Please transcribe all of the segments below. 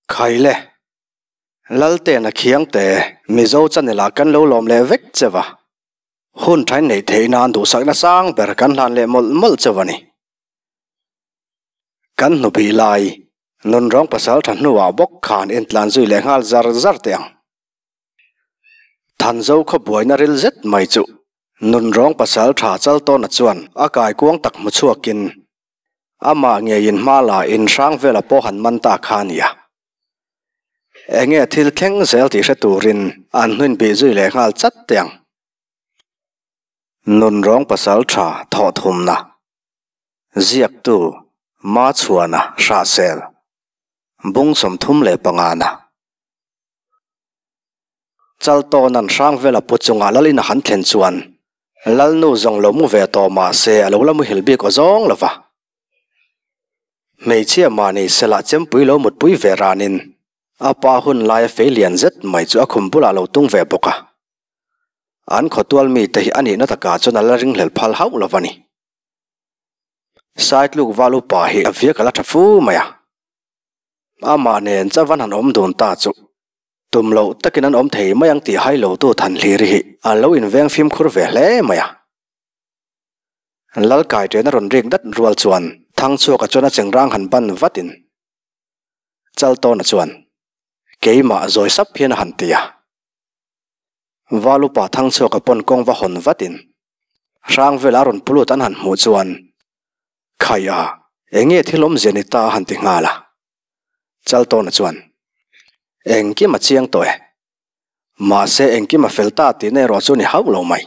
Khaile, Laltena Khiangte, Mizo channel-ah kan lo lawm leh vek che va. Hun thain neih theih nan duhsakna sang ber kan hlan leh mawlh mawlh che va ni. Kan hnubih lai, nunrawng pasal tha hnuah bawk khan intlan zui leh nghal zar zar teh ang. Thanzo khaw buaina ril zet mai chu nunrawng pasal tha Chaltawna chuan a kaikuang tak hmu chhuakin Amah ngeiin hma la in hrang vela pawh han man ta kha a nia. Enge thil thleng zel tih hre turin an hnuin bih zui leh nghal chat teh ang. Nunrawng pasal tha thawh thumna. Ziaktu Machhuana Hrahsel Bung 35 na. Chaltawnan hrang vela pu chunga Lalin a han thlen chuan Lalnu zawng lo mu ve tawh mah se a lo la muhil bik aw zawng lo va. Hmeichhia mahni sela chempui lo mutpui ve ranin a pa hun laia fei lian zet mai chu a khum bulah lo tung ve bawk a. An khawtual mite hi a nihna takah chuan a la ringhlel phal hauh lo va ni. Saitluk val upa hi a viak a la tha fu mai a. Amah nen chavan han awm dun ta chu Tum loh takin an awm thei mai ang tih hai lotu Thanhlir hi an lo inveng fimkhur ve hle mai a. Lalkai ṭena rawn rik dat rual chuan Thangchhuaka chuan a chengrang han ban vatin Chaltawna chuan keimah zawi sap hian a han ti a. Val upa Thangchhuaka pawn kawng va hawn vatin Hrangvela rawn pulut an han hmuh chuan Khai a, enge thil awmzia ni ta a han ti nghal a. Chaltawna chuan, Engkim a chiang tawh e. Mahse engkim a fel ta tihna erawh chu ni hauh lo mai.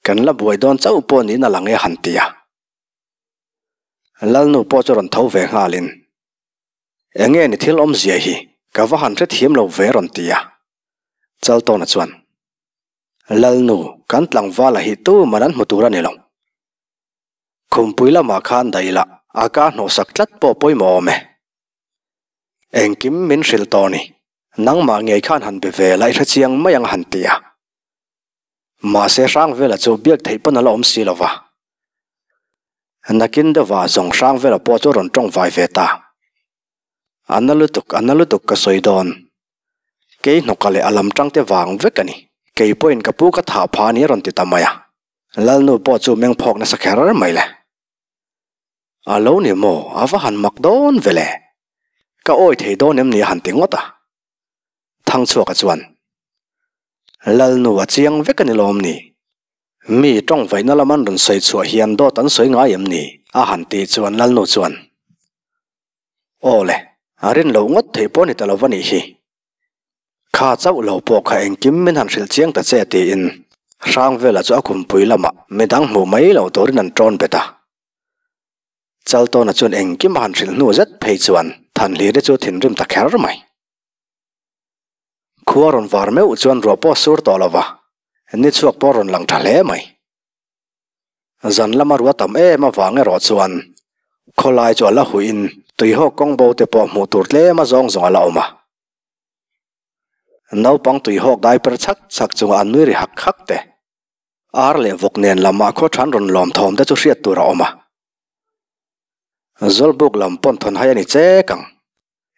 Kan la buai dawn chauh pawh niin a lang e han ti a. Lalnu pawh chu rawn tho ve nghalin, Enge ni thil awmzia hi ka va han hrethiam lo ve rawn ti a. Chaltawna chuan, Lalnu, kan tlangvala hi tuman an hmu tur a ni lo. Khumpui lamah khan daih lah a ka hnawhsak tlat pawh pawimawh awm e. Engkim min hrilh tawh ni, nangmah ngei khan han be ve la i hrechiang mai ang han ti a. Mahse Hrangvela chu biak theih pawn a la awm si lo va. Nakin deuhvah zawng Hrangvela pawh chu a rawn tawng vai ve ta. A na lutuk, a na lutuk ka sawi dawn. Kei hnawka leh a lam tangte vang vek a ni. Kei pawhin ka pu ka thah phah a ni a rawn ti ta mai a. Lalnu pawh chu meng phawk nasa kher mai le. A lo ni maw, a va han mak dawn ve le. Ka awi thei dawn em ni a han ti ngawt a. Thangchhuaka chuan, Lalnu a chiang vek a ni lawm ni? Mi tawngvaihna lam an rawn sawi chhuah hian dawt an sawi ngai em ni? a han tih chuan Lalnu chuan, Aw le, a rin loh ngawt theih pawh ni ta lo va nih hi. Kha chauh lo pawh kha engkim min han hrilh chiang ta che tiin Hrangvela chu a khumpui lamah midang hmuh mai loh turin an ṭawn bet a. Chaltawna chuan engkim a han hrilh hnu zet phei chuan Thanhliri chu thinrim ta kher mai. Khua rawn var meuh chuan ruah pawh sur tawh lo va, ni chhuak pawh rawn lang ṭha hle mai. Zan lama ruah tam em avang erawh chuan khawlai chu a la huihin tuihawk kawng bo te pawh hmuh tur tlem a zawng zawng a la awm a. Naupang tuihawk dai per chhak chhak chunga an nui ri hak hak te, ar leh vawk nen lamah khaw than rawn lawm thawm te chu hriat tur a awm a. Zawlbuk lam pawn thawn hai a ni chek ang.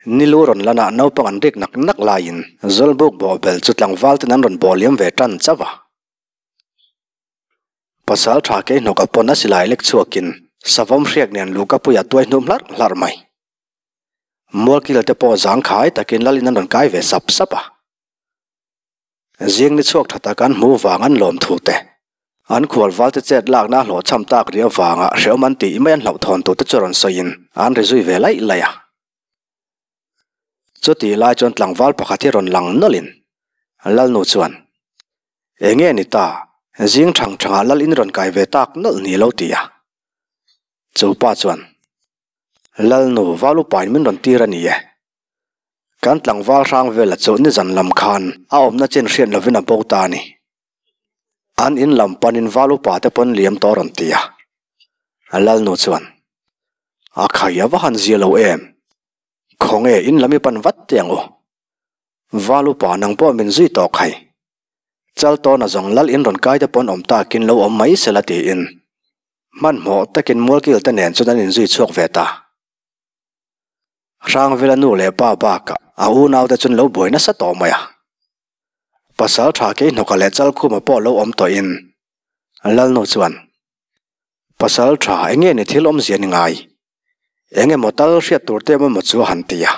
Nilu rawn lanah naupang an rik nak nak laiin Zawlbuk bawhbel chu tlangval ten an rawn bawh liam ve tan chauh a. Pasal tha kei hnawka pawn a silai lek chhuakin savawm hriak nen luhka puia tuai hnum hlarh hlarh mai. Mualkil te pawh zangkhai takin lalin an rawn kai ve sap sap a. Zing ni chhuak tha tak an hmu vang an lawm thu te, an khual valte chet lakna a hlawhchham tak ri avanga hreawm an tih mai an hlauhthawn tur te chu rawn sawiin an ri zui ve laih laih a. Chutih lai chuan tlangval pakhat hi rawn lang nawlhin Lalnu chuan, Enge ni ta, zing thang thangah lal in rawn kai ve tak nawlh ni lo ti a. Chu pa chuan, Lalnu val upain min rawn tir a ni e. Kan tlangval hrang vela chu nizan lam khan a awmna chin hriat lovin a bo ta a ni. An in lam panin val upa te pawn liam tawh rawn ti a. Lalnu chuan, A khai a va han zia lo em? Khawnge in lam i pan vat teh ang u. Val upa nang pawh min zui tawh khai. Chaltawna zawng lal in rawn kai te pawn awm takin lo awm mai sela tiin hmanhmawh takin mualkil te nen chuan an inzui chhuak ve ta. Hrangvela nu leh pa bakah a unaute chuan lo buai nasa tawh mai a. Pasal tha Keihnawka leh Chalkhuma pawh lo awm tawhin Lalnu chuan, Pasal tha eng nge ni thil awmzia ni ngai? Eng emaw tal hriat tur te emaw chu a han ti a.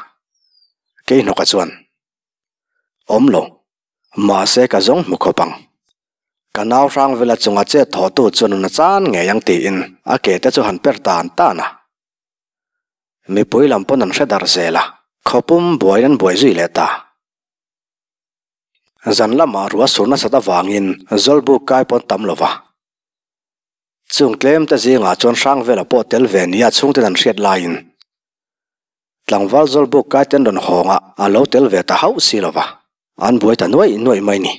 Keihnawka chuan, Awm lo, mahse ka zawng hmu khawp ang. Ka nau Hrangvela chunga chet thawhtu chuan una chan ngei ang tiin a ke te chu han per tan tan a. Mipui lam pawn an hre dar zel a, khawpum buaiin an buai zui leh ta. Zan lamah ruah sur nasat avangin Zawlbuk kai pawn tam lo va. Chung tlem te zingah chuan hrang vela pawh tel ve nia chhungten an hriat laiin tlangval Zawlbuk kai ten rawn hawngah a lo tel ve ta hauh si lo va, an buai ta nuaih nuaih mai ni.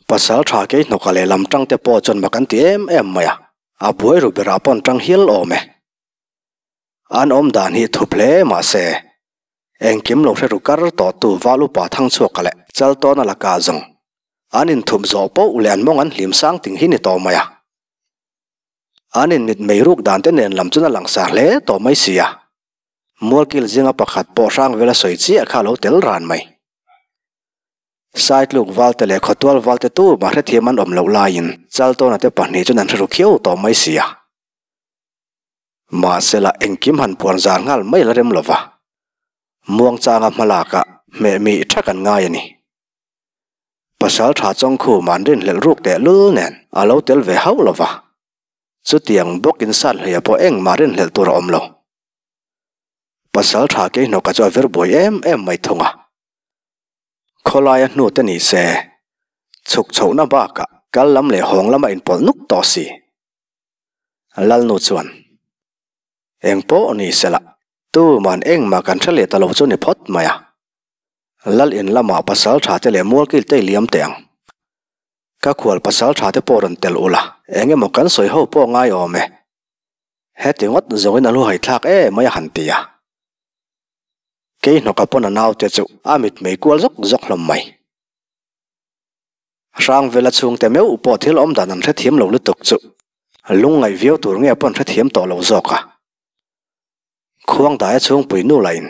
Pasal tha kei hnawka leh lam tang te pawh chuan mak an ti em em mai a, a buai ru berah pawh an tang hial awm e. An awm dan hi thup hle mah se, engkim lo hre ru kar tawh tu val upa Thangchhuaka leh Chaltawna lakah zawng an inthup zawh poh leh an mawng an hlim sang ting hi ni tawh mai a. An inmit mei ruk dan te nen lam chuan a langsar hle tawh mai si a. Mualkil zinga pakhat pawh hrang vela sawi chiah kha a lo tel ran mai. Saitluk valte leh khawtual valte tu mah hrethiam an awm loh laiin Chaltawna te pahnih chuan an hre ru khiau tawh mai si a. Mahsela engkim han puan zar nghal mai la rem lova, muangchanga hmalakah hmeh mi tha kan ngai a ni. Pasal tha Chawngkhuma an rinhlelh ruk teh lul nen a lo tel ve hauh lova, chutiang bawkin Sanhleia pawh engmah rinhlelh tur a awm lo. Pasal tha Keihnawka chu a vir buai em em mai thung a. Khawlaia hnu te ni se, chhuk chhohna bakah kal lam leh hawng lama inpawlh nuk tawh si. Lalnu chuan, Eng pawh ni se lah, tuman engmah kan hre leh ta lo chu ni phawt mai a. Lal in lamah pasal tha te leh mualkil te i liam teh ang. Ka khual pasal tha te pawh rawn tel ula, eng emaw kan sawi ho pawh ngai awm e. Heti ngawt zawngin a lu haithlak emai a han ti a. Kei hnawka pawn a naute chu a mitmei kual zawk zawk hlawm mai. Hrangvela chhungte meuh pawh thil awm dan an hrethiam lo lutuk chu lungngaih viau tur nge pawn hrethiam tawh lo zawk a. Khuangdaia chhungpui nu lahin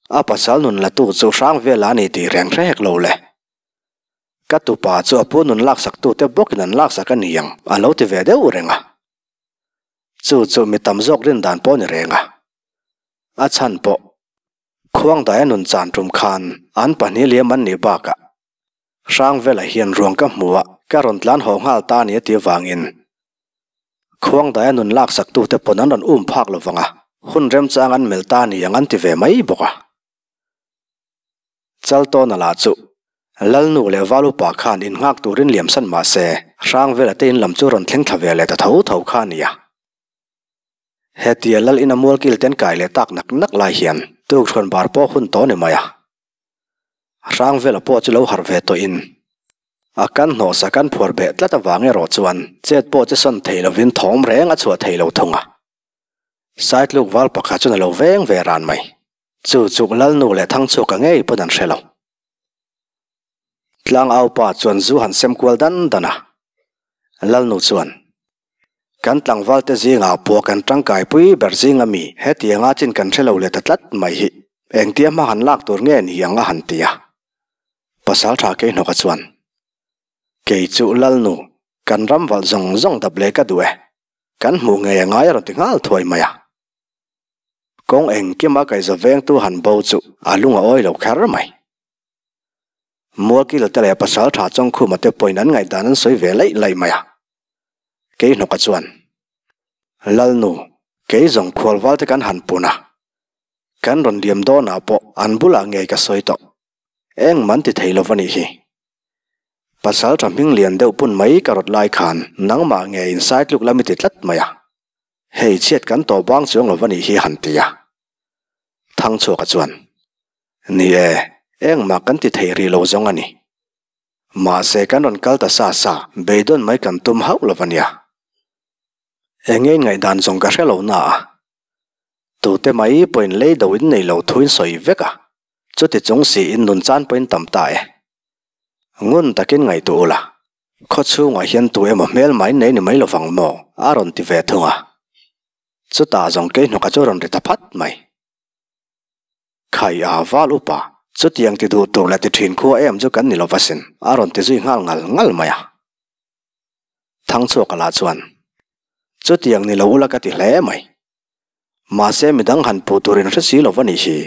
a pasal nun latu chu Hrangvela a ni tih reng hre hek lo le. Ka tupa chu a pu nun laksaktute bawkin an laksak a ni ang a lo ti ve deuh reng a. Chu chu mi tam zawk rin dan pawh a ni reng a. A chhan pawh Khuangdaia nun chan tum khan an pahnih liam an nih bakah Hrangvela hian ruang ka hmu a, ka rawn tlan haw nghal ta a ni a ti avangin Khuangdaia nun laksaktute pawn an rawn um phak lo vang a, hun remchang an melh ta a ni ang an ti ve mai bawk a. Chaltawna lah chu Lalnu leh Valupa khan innghak turin liamsan mah se Hrangvela te in lam chu rawn thleng thla ve leh ta tho tho kha a ni a. Hetia lal ina mualkil ten kai leh tak nak nak lai hian tukṭhuan bar pawh hun tawh ni mai a. Hrangvela pawh chu lo harh ve tawhin a kan hnawhsa kan phuar beh tlat avang erawh chuan chet pawh che sawn thei lovin thawm reng a chhuah thei lo thung a. Saitluk val pakhat chuan a lo veng ve ran mai. Chu chuk Lalnu leh Thangchhuaka ngei pawn an hre lo. Tlangau pa chuan zu han sem kual dan dan a. Lalnu chuan, Kan tlangvalte zingah pawh kan tangkaipui ber zinga mi hetianga chin kan hre lo leh ta tlat mai hi engtia hma han lak tur nge ni ang a han ti a. Pasal tha Keihnawka chuan, Kei chu Lalnu, kan ram valh zawng zawng dap leh ka duh e, kan hmuh ngei a ngai a rawn ti nghal thuai mai a. Kawng engkima kaihza vengtu han bo chu a lung a awi lo kher mai. Mualkil te leh pasal tha Chawngkhuma te pawhin an ngaihdan an sawi ve laih laih mai a. Keihnawka chuan, Lalnu, kei zawng khualval te kan han pun a, kan rawn liam dawnah pawh an bulah ngei ka sawi tawh. Engmah an ti thei lova nih hi. Pasal tha hming lian deuh pun mai ka rawt lai khan nangmah ngei insaitluk lam i ti tlat mai a. Hei chhiat kan tawh bang chuang lova nih hi han ti a. Thangchhuaka chuan, Ni e, engmah kan ti thei rih lo zawng a ni. Mahse kan rawn kal ta sa sa, beidawn mai kan tum hauh lo va nia. Enge in ngaihdan zawng ka hre lo na a. Tute mai pawhin lei do in nei lo thu in sawi vek a, chuti chung si in nun chan pawhin tam ta e. Ngun takin ngaihtuah ula, khaw chhungah hian tu emaw hmel mai nei ni mai lovang maw? a rawn ti ve thung a. Chutah zawng kei hnawka chu rawn ri ta phat mai. Khai a, val upa, chutiang ti duh tur leh ti thin khua em chu kan ni lo va sin, a rawn ti zui nghal ngal ngal mai a. Thangchhuaka lah chuan, Chutiang ni lo ula ka ti hle mai. Mahse midang han puh turin hre si lo va nih hi.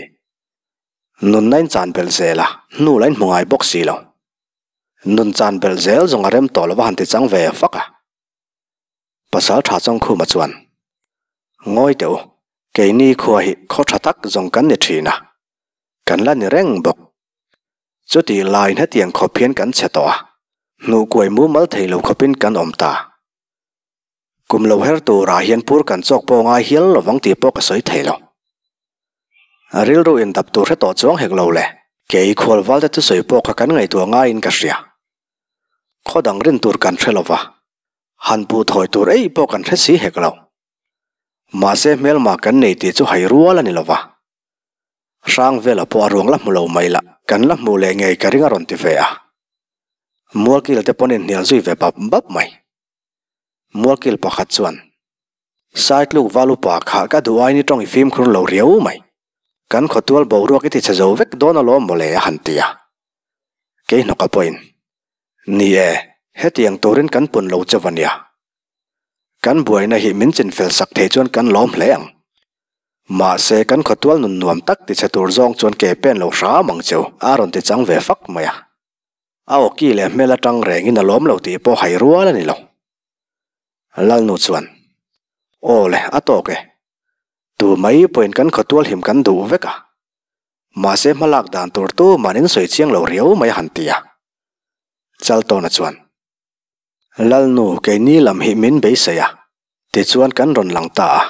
Nunna in chan belh zel a, hnu la in hmu ngai bawk si lo. Nun chan belh zel zawng a rem tawh lo va han ti chang ve fak a. Pasal tha Chawngkhuma chuan, Ngawi teh u, keini khua hi khaw tha tak zawng kan ni thin a, kan la ni reng bawk. Chutih laiin hetiang khawp hian kan chhe tawh a, hnuhkuai mumal thei lo khawpin kan awm ta. Kum lo her turah hian pur kan chawk pawh ngai hial lovang tih pawh ka sawi thei lo. Rilru indap tur hre tawh chuang hek lo le, kei khualval te thusawi pawh kha kan ngaihtuah ngaiin ka hria. Khaw dang rin tur kan hre lova, han puh thawi tur eih pawh kan hre si hek lo. Mahse hmelma kan nei tih chu hai rual a ni lova. Hrang vela pawh a ruang la hmu lo mai la, kan la hmuh leh ngei ka ring a rawn ti ve a. Mualkil te pawn inhnial zui ve bap bap mai. Mualkil pakhat chuan, Saitluk val upa kha ka duh aiin i tawng i fimkhur lo riau mai. Kan khawtual boruak i ti chhe zo vek dawn alawm mawle a han ti a. Kei hnawka pawhin, Ni e, hetiang turin kan pun lo che va nia. Kan buaina hi min chinfel sak thei chuan kan lawm hle ang. Mahse, kan khawtual nun nuam tak ti chhe tur zawng chuan ke pen lo hram ang cheu a rawn ti chang ve fak mai a. A awki leh hmel atang rengin a lawm lo tih pawh hai rual a ni lo. Lalnu chuan, Aw le, a tawk e. Tu mai pawhin kan khawtual him kan duh vek a. Mahse hmalak dan tur tu man in sawi chiang lo riau mai a han ti a. Chaltawna chuan, Lalnu keini lam hi min beisei a, tichuan kan rawn lang ta a.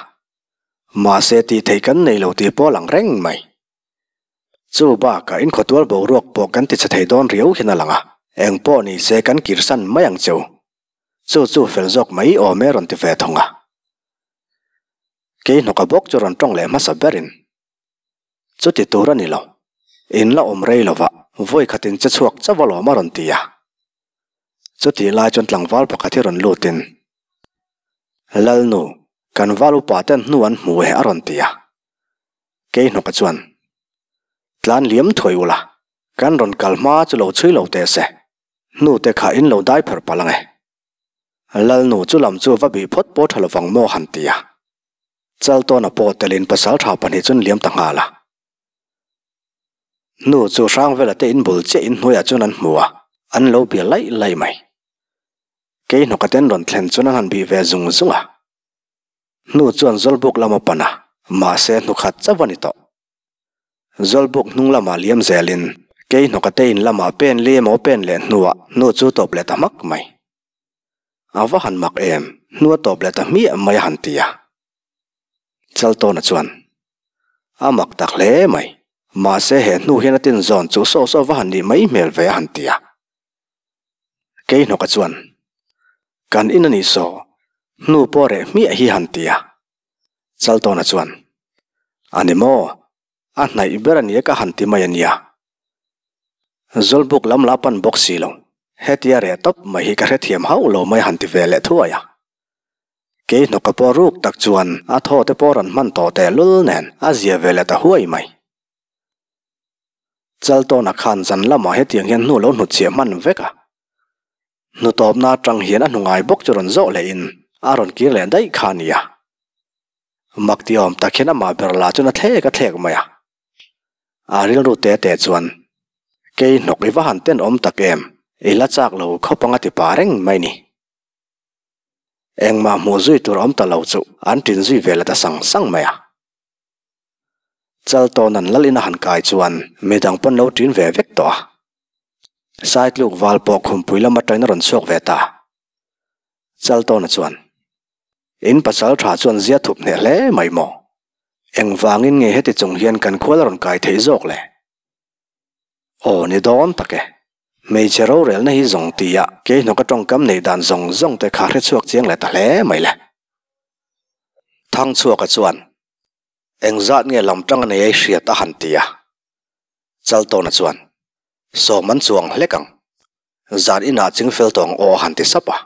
Mahse tih theih kan nei lo tih pawh a lang reng mai. Chu bakah in khawtual boruak pawh kan ti chhe thei dawn riau hian a lang a, eng pawh ni se kan kirsan mai ang cheu. Chu chu fel zawk mai awm e rawn ti ve thung a. Kei hnawka bawk chu rawn tawng leh hmasa berin, Chuti tur a ni lo. In la awm rei lova, vawi khatin che chhuak chauh alawm a rawn ti a. Chutih lai chuan tlangval pakhat hi rawn lutin, Lalnu, kan val upa ten hnu an hmu e a rawn ti a. Kei hnawka chuan, Tlan liam thuai ula, kan rawn kal hma chu lo chhui lo teh se, hnu te kha in lo dai pherh palh ang e. Lalnu chu lam chu va bih phawt pawh tha lovang maw han ti a. Chaltawna pawh telin pasaltha pahnih chuan liam ta nghal a. Hnu chu Hrangvela te in bul chiah in hnuaiah chuan an hmu a, an lo bia laih laih mai. Kei hnawka ten rawn thlen chuan an han bih ve zung zung a. Hnu chuan Zawlbuk lam a pan a, mahse hnu khat chauh a ni tawh. Zawlbuk hnung lamah liam zelin kei hnawka te in lamah pen li emaw pen leh hnuah hnu chu tawp leh ta hmak mai. A va han mak em, hnu a tawp leh ta hmiah mai a han ti a. Chaltawna chuan, A mak tak hle mai, mahse he hnu hian a tin zawn chu saw saw va han nih mai hmel ve a han ti a. Kei hnawka chuan, Kan in a nih saw, hnu pawh reh hmiah hi han ti a. Chaltawna chuan, A ni maw? A hnaih ber a nia ka han ti mai a nia. Zawlbuk lam la pan bawk si lo, hetia reh tawp mai hi ka hrethiam hauh lo mai han ti ve leh thuai a. Kei hnawka pawh ruk tak chuan a thaw te pawh rawn hman tawh tehlul nen a zia ve leh ta huai mai. Chaltawna khan zan lamah hetiang hian hnu lo hnutchhiah hman vek a. Hnutawpna atang hian a hnu ngai bawk chu rawn zawh lehin a rawn kir leh daih kha a ni a. Mak ti awm tak hian amah ber lah chuan a thlek a thlek mai a. A rilru te te chuan, Kei hnawk i va han tenawm tak em, i la chak lo khawp anga ti pah reng mai ni. Engmah hmuh zui tur awm ta lo chu an tin zui ve leh ta sang sang mai a. Chaltawn an lal in a han kai chuan midang pawn lo ṭin ve vek tawh a. Saitluk val pawh khumpui lam atangin a rawn chhuak ve ta. Chaltawna chuan, In pasal tha chuan zia thup hneh hle mai maw? Engvangin nge heti chung hian kan khual a rawn kai theih zawk le? Aw ni dawn tak e. Hmeichhe rorelna hi zawng tia kei hnawka tawngkam neih dan zawng zawng te kha hrechhuak chiang leh ta hle mai le. Thangchhuaka chuan, Engzat nge lam tang a nei ai hriat a han ti a. Chaltawna chuan, Sawm an chuang hlek ang. Zan inah ching fel tawng aw a han ti sap a.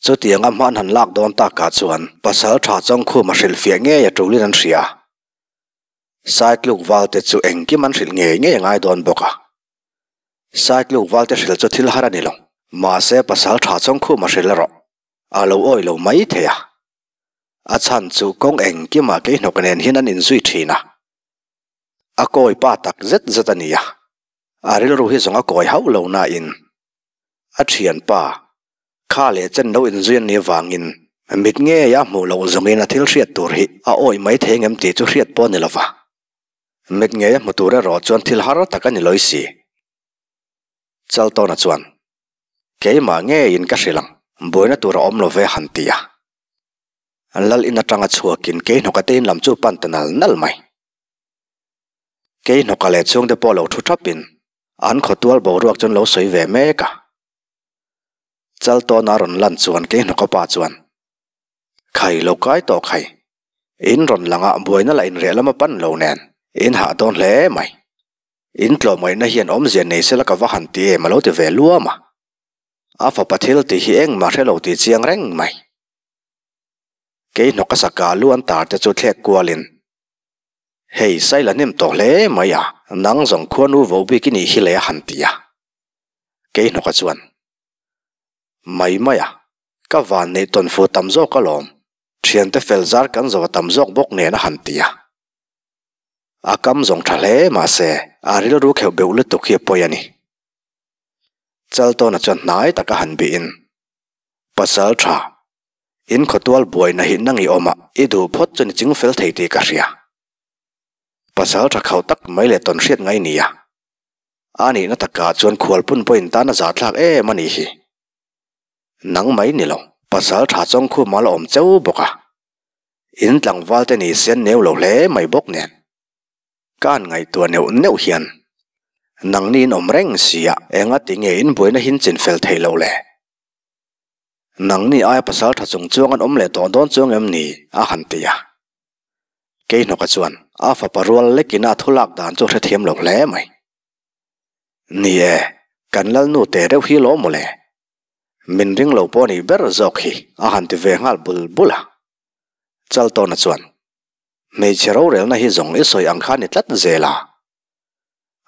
Chutianga hman han lak dawn takah chuan pasal tha Chawngkhuma hrilhfiah ngei a tulin an hria. Saitluk valte chu engkim an hrilh ngei ngei a ngai dawn bawk a. Saitluk valte hrilh chu thil har a ni lo. Mahse pasal tha chawngkhum a hrilh erawh a lo awi lo mai thei a. A chhan chu kawng engkimah keihnawk nen hian an inzui thin a. A kawi pa tak zet zet a ni a. A rilru hi zawng a kawi hauh lo nain a thianpa kha leh chen lo inzui an nih avangin mit ngeia hmuh loh zawngin a thil hriat tur hi a awih mai thei ngem tih chu hriat pawh a ni lova. Mit ngeia hmu tur erawh chuan thil har tak a ni lawi si. Chaltawna chuan, Keimah ngeiin ka hrilh ang, buaina tur a awm lo ve han ti a. Lal in atanga chhuakin keihnawka te in lam chu pan ta nal nal mai. Keihnawka leh chhungte pawh lo thu thapin an khawtual boruak chuan lo sawi ve mek a. Chaltawna rawn lan chuan keihnawka pa chuan, Khai lo kai tawh khai, in rawn langah buaina la inreh lama pan lo nen in hah dawn hle mai. In tlawmngaihna hian awmzia nei sela ka va han ti em a lo ti ve luam a. A fapa thil tih hi engmah hre lo tih chiang reng mai. Kei hnawk a saka lu an tar te chu thlek kualin, Hei, Saila hnem tawh hle mai a, nang zawng khuanu vo bik i nih hi le a han ti a. Kei hnawka chuan, Mai mai a, ka van neih tawn fu tam zawk alawm, thiante fel zar kan zo a tam zawk bawk nen a han ti a. A kam zawng tha hle mahse, a rilru kheuh beuh lutuk hi a pawi a ni. Chaltawna chuan hnai taka han bihin, Pasal tha, in khawtual buaina hi nang i awm a, i duh phawt chuan i ching fel thei tih ka hria. Pasal tha khauh tak mai leh tawn hriat ngai nia. A nihna takah chuan khualpun pawhin tan a zahthlak em a nih hi. Nang mai ni lo, pasal tha chawngkhum a la awm cheu bawk a. In tlangval te ni sen neu lo hle mai bawk nen. Ka han ngaihtuah neuh neuh hian, Nangni in awm reng sia, engati nge in buaina hin chin fel thei lo le? Nangni aia pasal tha chung chuang an awm leh tawh dawn chuang em ni? a han ti a. Keihnawka chuan a fapa rual lekin a thu lak dan chu hrethiam lo hle mai. Ni e, kan lalnu te reuh hi lawm mawle. Min ring lo pawh nih ber zawk hi a han ti ve nghal bul bul a. Chaltawna chuan, Hmeichhe rorelna hi zawng i sawi ang kha ni tlat zel a.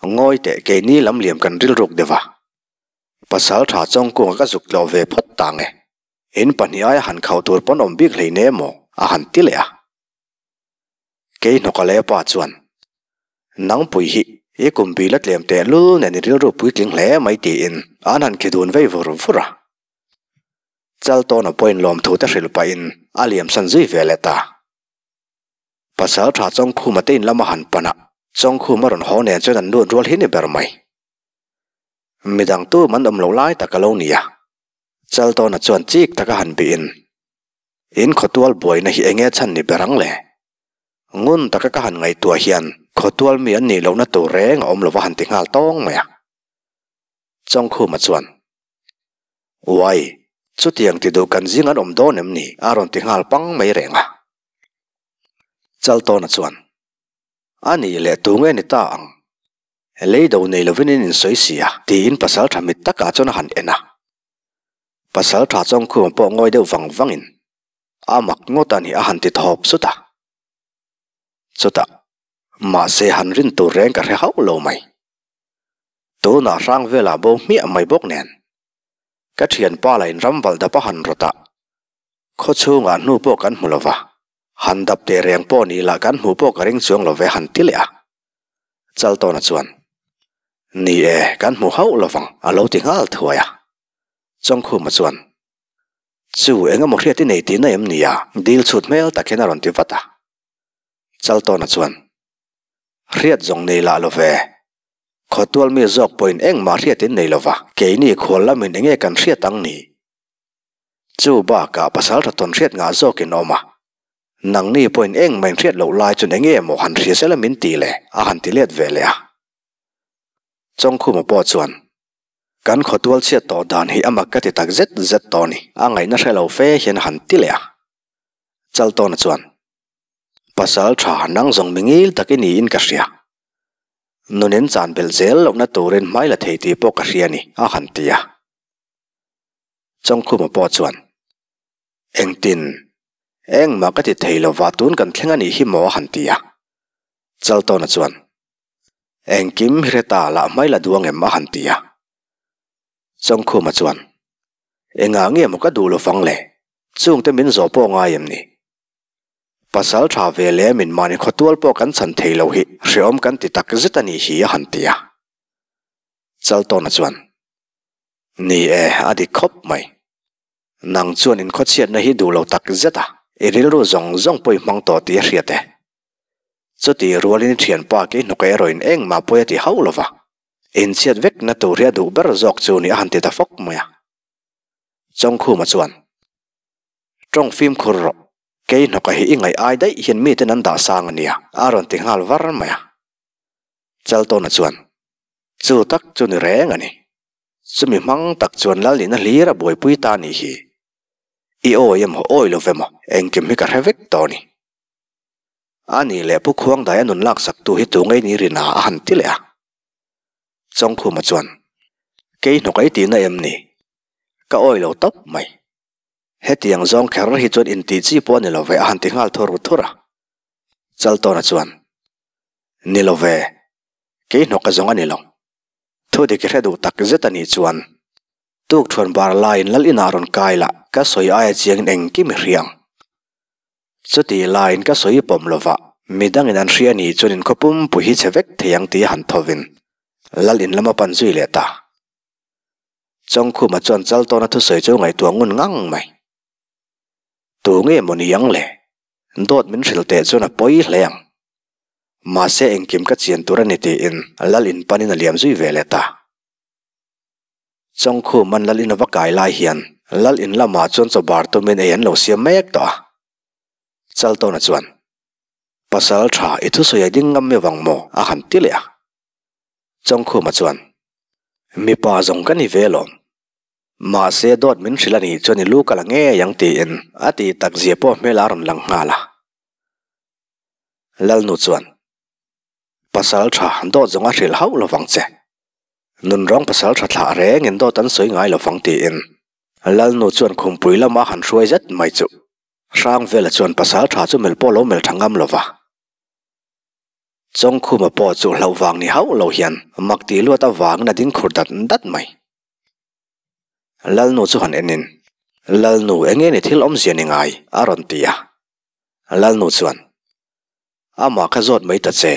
Ngawi teh keini lam liam kan rilruk deuh a. Pasal tha chawngkunga ka zuk tlawh ve phawt ta nge. In pahnih aia han khauh tur pawn awm bik hlei ne maw? a han ti leh a. Kei hnawka leh pa chuan, Nangpui hi i kum bil a tlem teh lul nen i rilru puitling hle mai tiin an han khi dun vei vur vur a. Chaltawna pawhin lawmthu te hrilh pahin a liamsan zui ve leh ta. Pasal tha Chawngkhuma te in lama han pan a, Chawngkhuma rawn haw nen chuan an lut rual hi ni ber mai. Midang tum an awm loh lai tak a lo ni a, Chaltawna chuan chik taka han bihin, In khawtual buaina hi enge chhan ni ber ang le? Ngun taka ka han ngaihtuah hian khawtual mi an nih lohna tur reng a awm lova han ti nghal tawng mai a. Chawngkhuma chuan, Uai, chutiang ti duh kan zing an awm dawn em ni? a rawn ti nghal pang mai reng a. Chaltawna chuan, A nih leh tu nge ni ta ang? Lei do nei lovin in insawi si a, tiin pasal tha mit takah chuan a han en a. Pasal tha Chawngkhuma pawh ngawi deuh vang vangin a mak ngawt a ni a han ti thawp zut a. Chutah, mahse han rin tur reng ka hre hauh lo mai. Tunah hrang velah bo hmiah mai bawk nen. Ka thianpa lah in ram valh dap a han rawt a, khaw chhungah hnu pawh kan hmu lo va, han dap teh reng pawh ni lah kan hmuh pawh ka ring chuang lo ve han ti leh a. Chaltawna chuan, Ni e, kan hmu hauh lovang, a lo ti nghal thuai a. Chawngkhuma chuan, Chu, eng emaw hriat i nei tihna em ni a? Dil chhut hmel tak hian a rawn ti vat a. Chaltawna chuan, Hriat zawng nei lah lo ve. Khawtual mi zawk pawhin engmah hriat in nei lo va, keini khual lamin enge kan hriat ang ni? Chu bakah pasal tha tawn hriat ngah zawkin awm a, Nangni pawhin engmah in hriat loh lai chuan enge maw han hria sela min ti le? a han ti let ve leh a. Chawngkhuma pawh chuan, Kan khawtual chhiat tawh dan hi a mak ka ti tak zet zet tawh a ni, a ngaihna hre lo fe hian a han ti leh a. Chaltawna chuan, Pasal tha nang zawng mi ngil tak i niin ka hria. Nun in chan belh zel lohna turin hmai la thei tih pawh ka hria a ni, a han ti a. Chawngkhuma pawh chuan, Engtin? Engmah ka ti thei lova tun kan thleng a nih hi maw a han ti a. Chaltawna chuan, Engkim hi hre ta lah hmai la duang em a han ti a. Chawngkhuma chuan, Engah nge maw ka duh lo fang le? Chungte min zawh pawh ngai em ni? Pasal tha ve leh min mahni khawtual pawh kan chhan thei lo hi hreawm kan ti tak zet a nih hi a han ti a. Chaltawna chuan, Ni e, a dik khawp mai. Nang chuan inkhawchhiatna hi duh lo tak zet a, i rilru zawng zawng pawh i hmang tawh tih a hriat e. Chuti rualin i thianpa kei hnawk erawhin engmah pawi a ti hauh lo va, inchhiat vekna tur hi a duh ber zawk chu ni a han ti ta fawk mai a. Chawngkhuma chuan, Tawng fimkhur rawh, kei hnawka hi i ngaih ai daih hian miten an dah sang a nia, a rawn ti nghal var mai a. Chaltawna chuan, Chu tak chu ni reng a ni. Chumi hmang tak chuan lal nihna hlir a buaipui ta nih hi. I awi emaw awi lo ve maw, engkim hi ka hre vek tawh a ni. A nih leh Pu Khuangdai a nun laksak tu hi tu ngei ni rina a han ti leh a. Chawngkhuma chuan, Kei hnawk ei tihna em ni? Ka awi lo tawp mai. Hetiang zawng kher hi chuan intih chi pawh a ni lo ve a han ti nghal thur thur a. Chaltawna chuan, Ni lo ve, kei hnawk a zawng a ni lo. Thu dik i hre duh tak zet a nih chuan tuk thuan bar laiin lal inah rawn kai la, ka sawi aia chiangin engkim i hria ang. Chuti laiin ka sawi pawm lova, midangin an hria nih chuan inkhaw pumpui hi chhe vek thei ang tih a han thovin lal in lam a pan zui leh ta. Chawngkhuma chuan Chaltawna thusawi chu ngaihtuah ngun ngang mai. Tu nge maw ni ang le? Dawt min hrilh teh chuan a pawi hle ang. Mahse engkim ka chian tur a ni tiin lal in panin a liam zui ve leh ta. Chawngkhum an lal in a va kai lai hian lal in lamah chuan chaw bar tumin ei an lo siam mek tawh a. Chaltawna chuan, Pasal tha i thusawi a ding ngam mi vang maw? a han ti leh a. Chawngkhuma chuan, Mipa zawng ka ni ve lawm. Mahse dawt min hrilh a nih chuan i lu ka la ngei ang tiin a tih tak zia pawh hmel a rawn lang nghal a. Lalnu chuan, Pasal tha dawt zawng a hrilh hauh lovang che. Nunrawng pasal tha thlah rengin dawt an sawi ngai lovang tiin Lalnu chuan khumpui lama han hruai zet mai chu Hrangvela chuan pasal tha chu melh pawh lo melh tha ngam lova. Chawngkhuma pawh chu hlauh vang ni hauh lo hian mak tih luat avangin a ding khur dat dat mai. Lalnu chu han enin, Lalnu enge ni thil awmzia ni ngai? a rawn ti a. Lalnu chuan, Amah kha zawt mai ta che.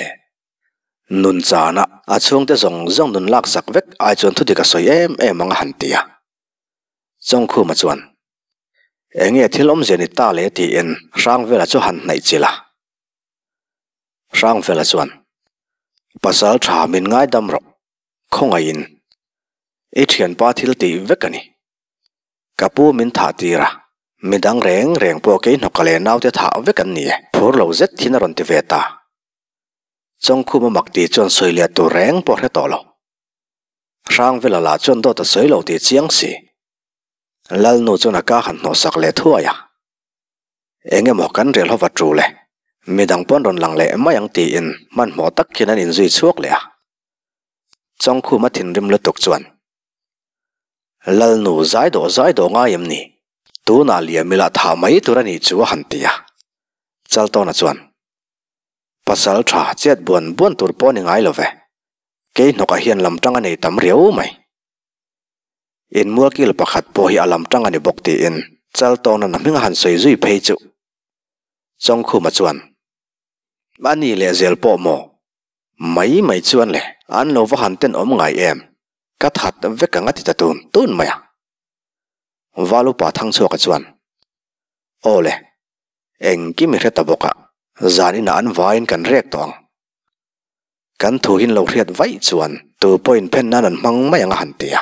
Nun chana a chhungte zawng zawng nun laksak vek ai chuan thudik a sawi em em ang a han ti a. Chawngkhuma chuan, Enge thil awmzia ni ta le tiin Hrangvela chu han hnaih chilh a. Hrangvela chuan, Pasal tha min ngaidam rawh, khawngaihin i thianpa thil tih vek a ni. Ka pu min thah tir a, midang reng reng pawh kei hnawka leh naute thah vek an ni e, phur lo zet thin a rawn ti ve ta. Chawngkhuma mak tih chuan sawi leh tur reng pawh hre tawh lo. Hrangvela lah chuan dawt a sawi lo tih chiang si. Lalnu chuan a ka han hnawhsak leh thuai a. Eng emaw kan rel hova tul e, midang pawn rawn lang leh mai ang tiin hmanhmawh tak hian an inzui chhuak leh a. Chawngkhuma thinrim lutuk chuan Lalnu zai dawh zai dawh ngai em ni? Tunah Liamila thah mai tur a nih chu a han ti a. Chaltawna chuan, Pasal tha chet buan buan tur pawh a ni ngai lo ve. Kei hnawkah hian lam tang a nei tam riau mai. Inmualkil pakhat pawh hi a lam tang a ni bawk tiin Chaltawna'n a hming a han sawi zui phei chu. Chawngkhuma chuan, A ni lehzel pawh maw? Mai mai chuan le, an lo va han tenawm ngai em? Ka that vek ang a ti ta tun tun mai a. Val upa Thangchhuaka chuan, Aw le, engkim i hre ta bawk a, zan inah an vaiin kan rek tawh ang. Kan thu hin lo hriat vaih chuan tu pawhin phen nan an hmang mai ang a han ti a.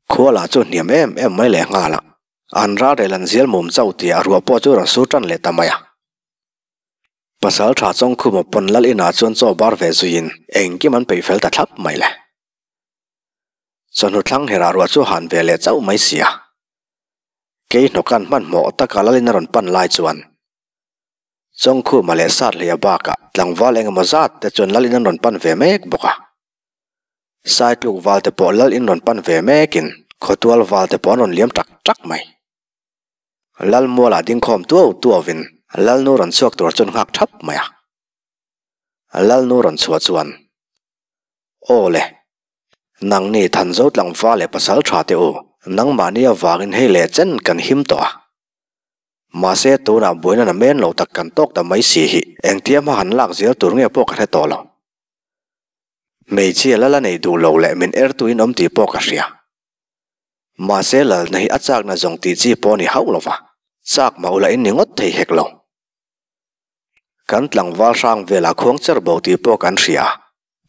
Khua lah chu hniam em em mai leh nghal a, an ralrel an zial mum chauh tih a ruah pawh chu rawn sur tan leh ta mai a. Pasal tha Chawngkhuma pawn lal inah chuan chaw bar ve zuiin engkim an peih fel ta thlap mai le. Chawhnu thlang herah ruah chu han ve leh chauh mai si a. Kei hnawkan hmanhmawh taka lal in a rawn pan lai chuan Chawngkhuma leh Sathleia bakah tlangval engemaw zat te chuan lal in an rawn pan ve mek bawk a. Saitluk val te pawh lal in rawn pan ve mekin khawtual val te pawh an rawn liam tak tak mai. Lalmualah dingkhawm tuau tuauin Lalnu rawn chhuak tur chuan nghak thap mai a. Lalnu rawn chhuah chuan, Aw le, nangni Thanzo tlangval leh pasal tha teh u, nangmahni avangin hei leh chen kan him tawh a. Mahse tunah buaina na men lo tak kan tawk ta mai si hi engtia hma han lak zel tur nge pawh ka hre tawh lo. Hmeichhia lal a neih duh lo leh min ertuin awm tih pawh ka hria. Mahse lalna hi a chakna zawng tih chi pawh a ni hauh lo va, chak mah ula in ni ngawt thei hek lo. Kan tlangval hrang velah khuang cher bo tih pawh kan hria.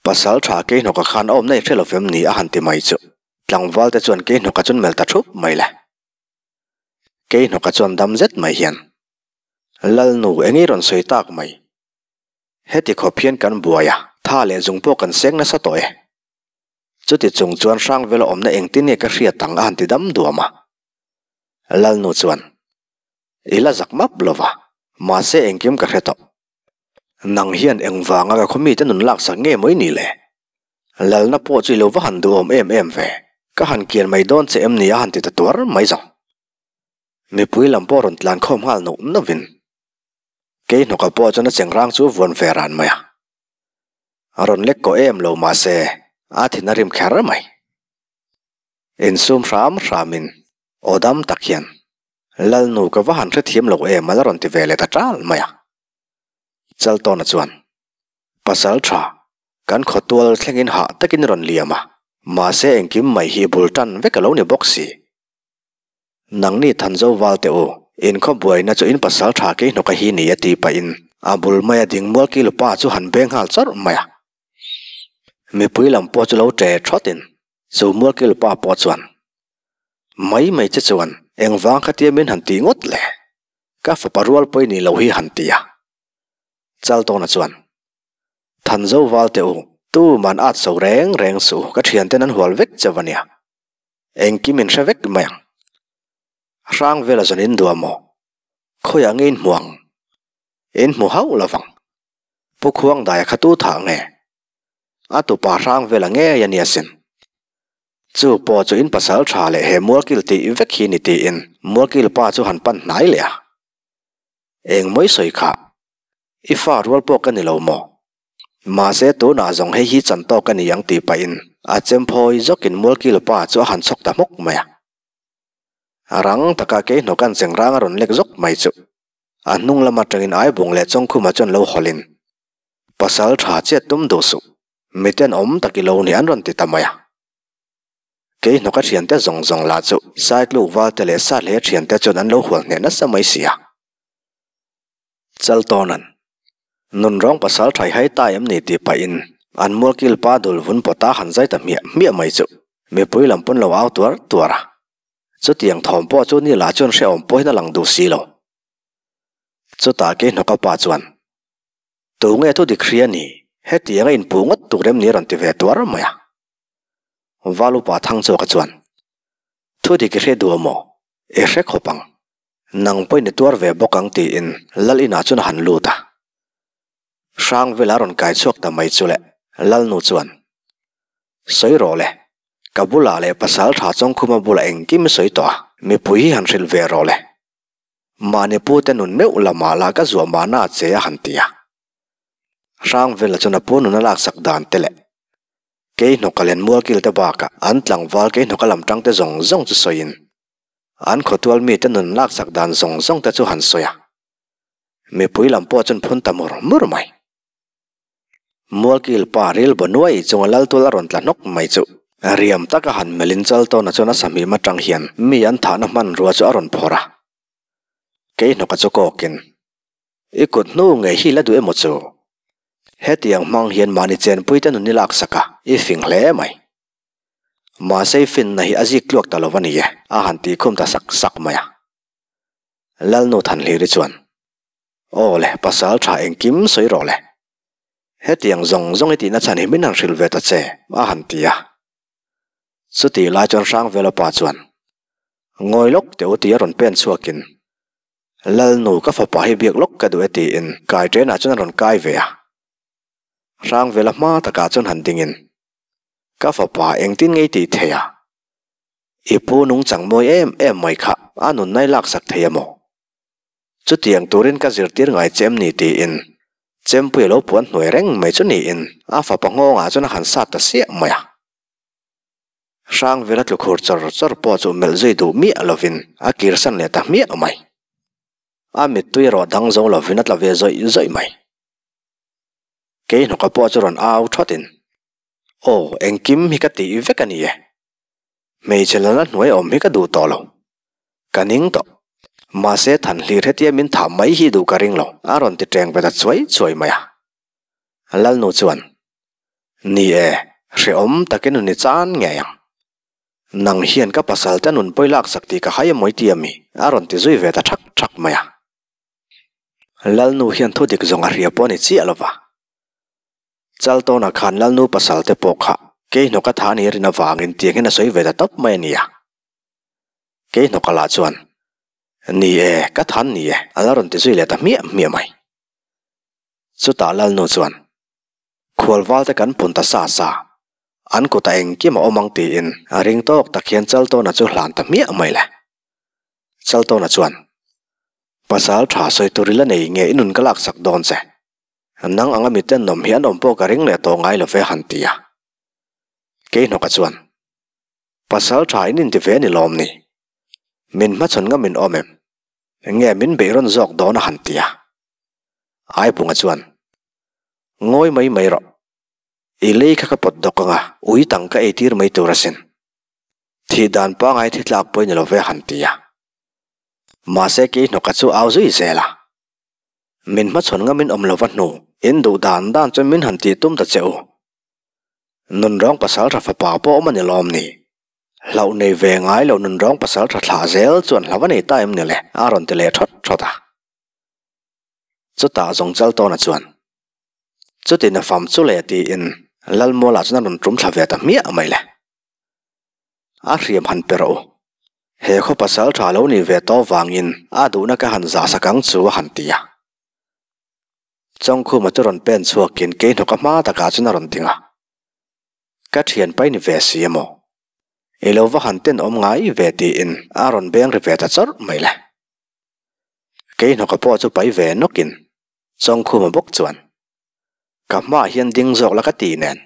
Pasal tha Keihnawka khan a awmna i hre lo vem ni a han ti mai chu. Tlangval te chuan Keihnawka chuan mel ta thup mai le. Keihnawka chuan dam zet mai hian, Lalnu eng i rawn sawi tak mai? Heti khawp hian kan buai a, tha leh zung pawh kan seng nasa tawh e. Chuti chung chuan Hrangvela awmna engtin nge ka hriat ang a han ti dam duam a. Lalnu chuan, I la zak map lo va, mahse engkim ka hre tawh. Nang hian engvanga ka khaw mite nun laksak nge maw i nih le? Lalna pawh chu i lo va han duhawm em em ve, ka han kian mai dawn che em ni a han ti ta tuar mai zawng. Mipui lam pawh rawn tlan khawm nghal nauh nauhin kei hnawka pawh chuan a chengrang chu vuan ve ran mai a. A rawn lek kawh em lo mahse a thin a rim kher mai. Insum hram hramin aw dam tak hian Lalnu ka va han hrethiam lo em a la rawn ti ve leh ta ṭal mai a. Chaltawna chuan Pasal tha, kan khawtual thlengin hah takin rawn liam a, mahse engkim mai hi bul tan vek a lo ni bawk si. Nangni Thanzo val teh u, in khaw buaina chu in pasal tha kei hnawka hi ni a tih pahin a bul maia ding mual kilu pa chu han beng nghal chawrh mai a. Mipui lam pawh chu lo ṭe ṭhawtin chu mual kilu pa pawh chuan, Mai mai che chuan engvang khatia min han tih ngawt le? Ka fapa rual pawh i nih loh hi han ti a. Chaltawna chuan, Thanzo val teh u, tu man at so reng reng suh, ka thianten an hual vek cheu a nia. Engkim in hre vek mai ang. Hrang vela zawn in duah maw? Khawiah nge in hmu ang? In hmu hauh lo vang. Pu Khuangdaia kha tu thah nge? A tupa hrang vela ngei a nia sin. Chu pawh chu in pasal tha leh he mualkil tih vek hi ni tiin mualkil pa chu han pan hnai leh a. Eng mawi sawi kha, i fa rual pawh ka ni lo maw? Mahse tunah zawng hei hi chan tawk a ni ang tih pahin a chem phawi zawkin Mualkil pa chu a han chhawk ta hmawk mai a. A rang taka kei hnawk an cheng rang a rawn lek zawk mai chu a hnung lam atangin Aibung leh Chawngkhuma chuan lo hawlhin pasal tha chiat tum duh suh, miten awm tak i lo ni an rawn ti ta mai a. Kei hnawka thiante zawng zawng lah chu Saitluk valte leh Sahleh thiante chuan an lo hual hneh nasa mai si a. Chaltawnan, Nunrawng pasal thai hai ta em ni tih pahin an mualkil pa dul vun pawta han zai ta hmiah hmiah mai chu mipui lam pawn lo au tuar tuar a. Chutiang thawm pawh chu ni lah chuan hrehawm pawhin a lang duh si lo. Chutah kei hnawka pa chuan, Tunge thu dik hria ni, hetianga inpuh ngawt tur em ni a rawn ti ve tuar mai a. Val upa Thangchhuaka chuan, Thu dik i hre duh maw? I hre khawp ang. Nang pawhin i tuar ve bawk ang tiin Lal inah chuan a han lut a. Hrangvela a rawn kai chhuak ta mai chu le, Lalnu chuan, Sawi rawh le, ka bulah leh pasal tha Chawngkhuma bulah engkim i sawi tawh a, mipui hi han hrilh ve rawh le. Mahni pute nun meuh lamah lah ka zuah mahna che a han ti a. Hrangvela chuan a pu nun a laksak dan te leh Kei hnawka len mualkil te bakah an tlangval kei hnawka lam tang te zawng zawng chu sawiin an khawtual mite nun laksak dan zawng zawng te chu han sawi a. Mipui lam pawh chuan phun ta mur mur mai. Mualkil pa ril baw nuai chunga laltual a rawn tla hnawk mai chu riam taka han melhin Chaltawna chuan a sahmim atang hian mi an thahna hmanrua chu a rawn phawrh a. Kei hnawka chu kawkin I kut hnu ngei hi la duh emaw chu? Hetiang hmang hian mahni chenpuite nun i laksak a, i fing hle mai. Mahse i finna hi a zik tluak ta lo a ni e, a han tih khum ta sak sak mai a. Lalnu Thanhliri chuan, Aw le, pasal tha engkim sawi rawh le. Hetiang zawng zawng i tihna chhan hi min han hrilh ve ta che, a han ti a. Chutih lai chuan Hrangvela pa chuan, Ngawi lawk teh u tih a rawn pen chhuakin, Lalnu ka fapa hi biak lawk ka duh e tiin kai ṭenah chuan a rawn kai ve a. Hrangvela hma takah chuan han dingin, Ka fapa engtin ngei tih thei a? I pu nungchang mawi em em mai kha a nunnai laksak thei a maw? Chutiang turin ka zirtir ngai che em ni tiin Chempui a lo puan hnuai reng mai chu niin a fapa nghawngah chuan a han sat ta siah mai a. Hrangvela tlu khur chawr chawr pawh chu melh zui duh miah lovin a kirsan leh ta hmiah mai. A mittui erawh dang zo lovin a tla ve zawih zawih mai. Keihnawka pawh chu rawn au thawtin, Aw, engkim hi ka tih vek a ni e. Hmeichhe lalna hnuai awm hi ka duh tawh lo. Ka ning tawh. Mahse Thanhlir hetia min thah mai hi duh ka ring lo, a rawn ti teng ve ta chuai chuai mai a. Lalnu chuan, Ni e, hrehawm takin nun i chan ngei ang. Nang hian ka pasal te nun pawi laksak tih ka hai amawi ti ami? a rawn ti zui ve ta thak thak mai a. Lalnu hian thu dik zawng a hria pawh a ni chiah lova. Chaltawna khan Lalnu pasal te pawh kha Keihnawka tha ni rin avangin tiang hian a sawi ve ta tawp mai a nia. Keihnawka lah chuan, Ni e, ka than ni e, a la rawn ti zui leh ta hmiah hmiah mai. Chutah Lalnu chuan, Khualval te kan pun ta sa sa, an kutah engkim a awm ang tiin a ring tawk tak hian Chaltawna chu hlan ta hmiah mai le. Chaltawna chuan, Pasal tha sawi tur i la nei nge i nun ka laksak dawn che? Nang anga miten nawm hi an awm pawh ka ring leh tawh ngai lo ve han ti a. Keihnawka chuan, Pasal tha in inti ve a ni lawm ni? Min hmachhawn ngam in awm em? Nge min beih rawn zawk dawn a han ti a. Aipunga chuan, Ngawi mai mai rawh. I lei kha ka pawt dawk anga ui tang ka eitir mai tur asin. Thih dan pangai thi tlak pawh i ni lo ve han ti a. Mahse Keihnawka chu au zui zel a. Min hmachhawn ngamin awm lova hnu in duh dan dan chuan min han tih tum ta che u. Nunrawng pasaltha fapa pawh awm a ni lawm ni? Hlauh nei ve ngai lo nunrawng pasaltha thlah zel chuan hlauh a nei ta em ni le? a rawn ti leh thawt thawt a. Chutah zawng Chaltawna chuan, Chutin a fam chu le tiin Lalmuala chuan a rawn tum thla ve ta hmiah mai le. A hriam han pe rawh u. He khaw pasal tha lo nih ve tawh vangin a duhna ka han zah sak ang chu a han ti a. Chawngkhuma chu rawn pen chhuakin keihnawka hma takah chuan a rawn ding a. Ka thian pai ni ve si emaw? I lo va han ten awm ngai ve tiin a rawn beng ri ve ta chawrh mai le. Keihnawka pawh chu pai ve nawkin Chawngkhuma bawk chuan Ka hmaah hian ding zawk la ka ti nen.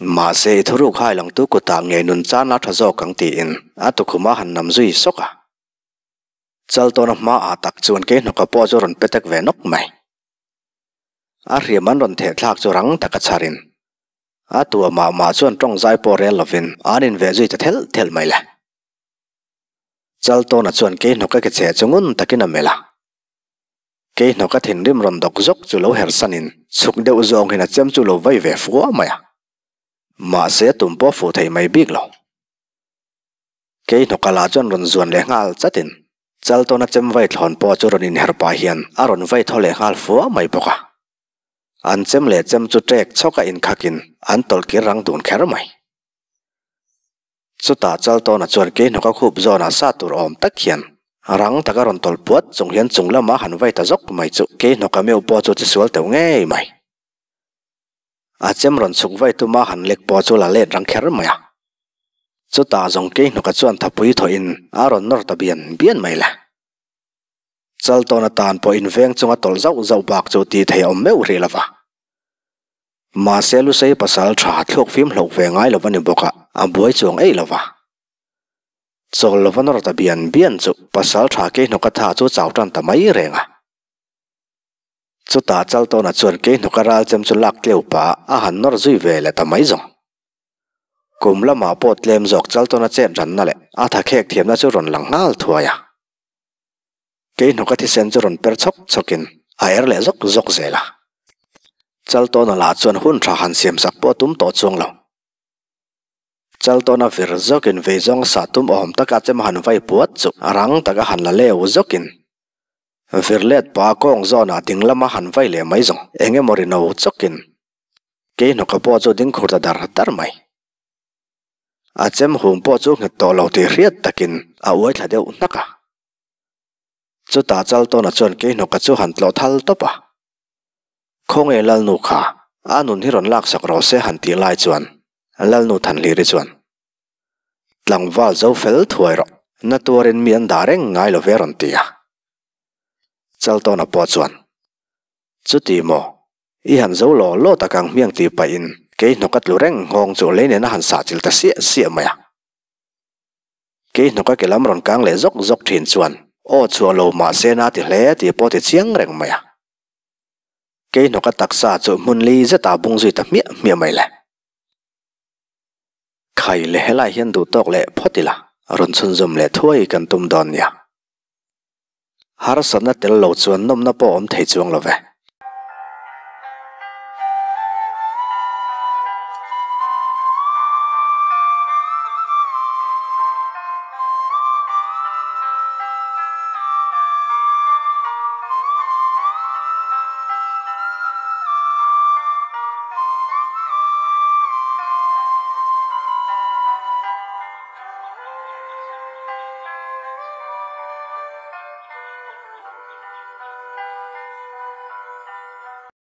Mahse i thuruk hai langtu kutah ngei nun chan la tha zawk ang tiin a tukhum a han nam zui sawk a. Chaltawna hmaah tak chuan keihnawka pawh chu rawn pe tek ve nawk mai. A hriam an rawn theh thlak chu rang taka chharin a tua mah mah chuan tawng zai pawh rel lovin an inveh zui ta thelh thelh mai le. Chaltawna chuan keihnawka ke cheh chu ngun takin a melh a. Keihnawka thinrim rawn dawk zawk chu lo hersanin chhuk deuh zawng hian a chem chu lo vai ve fua mai a. Mahse a tum pawh fuh thei mai bik lo. Keihnawka lah chuan rawn zuan leh nghal chatin Chaltawna chem vai thlawn pawh chu rawn inher pah hian a rawn vai thaw leh nghal fua mai bawk a. An chem leh chem chu ṭek chhawka inkhakin an tawlh kir rang dun kher mai. Chutah Chaltawna chuan Keihnawka khup zawnah sa tur awm tak hian rang taka rawn tawlh puat chung hian chung lama han vai ta zawk mai chu Keihnawka meuh pawh chu chisual teuh ngei mai. A chem rawn chhuk vai tuma han lek pawh chu la let rang kher mai a. Chutah zawng Keihnawka chuan thapui thawhin a rawn nawr ta bian bian mai le. Chaltawna tan pawh inveng chunga tawlh zauh zauh bak chu tih theih a awm meuh rih lova. Mahse Lusei pasal tha thluak fim hlauh ve ngai lo va ni bawk a, a buai chuang eih lo va. Chawl lova nawr ta bian bian chu pasal tha Keihnawka tha chu chau tan ta mai reng a. Chutah Chaltawna chuan Keihnawka ralchem chu lak tleu pah a han nawr zui ve leh ta mai zawng. Kum lamah pawh tlem zawk Chaltawna chet ranna leh a thakhek thiamna chu rawn lang nghal thuai a. Keihnawka thisen chu rawn per chhawk chhawkin a er leh zawk zawk zel a. Chaltawna lah chuan hun tha han siam sak pawh a tum tawh chuang lo. Chaltawna vir zawkin vei zawng sah tum awm taka chem han vai puat chu a rang taka han la leu zawkin vir let pah kawng zawnah ding lama han vai leh mai zawng eng emaw ri no chawkin Keihnawka pawh chu ding khur ta dar dar mai. A chem hum pawh chu nghet tawh lo tih hriat takin a uai thla deuh hnak a. Chutah Chaltawna chuan Keihnawka chu han tlawh thal tawp a. Khawnge Lalnu kha a nun hi rawn laksak rawh se han tih lai chuan Lalnu Thanhliri chuan, Tlangval zo fel thuai rawh, na tuarin mi an dah reng ngai lo ve rawn ti a. Chaltawna pawh chuan, Chuti maw? I han zo law law tak ang hmiang tih pahin kei hnawk a tlu reng nghawng chu lei nen a han sah chilh ta siah siah mai a. Kei hnawk a ke lam rawn kang leh zawk zawk thin chuan aw chhuah lo mahse na ti hle tih pawh ti chiang reng mai a. Kei hnawk a taksa chu hmun li zetah bung zui ta hmiah hmiah mai le. Khai le helai hian duh tawk leh phawt ila rawn chhunzawm leh thuai kan tum dawn nia. Harsatna tel lo chuan nawmna pawh awm thei chuang lo ve.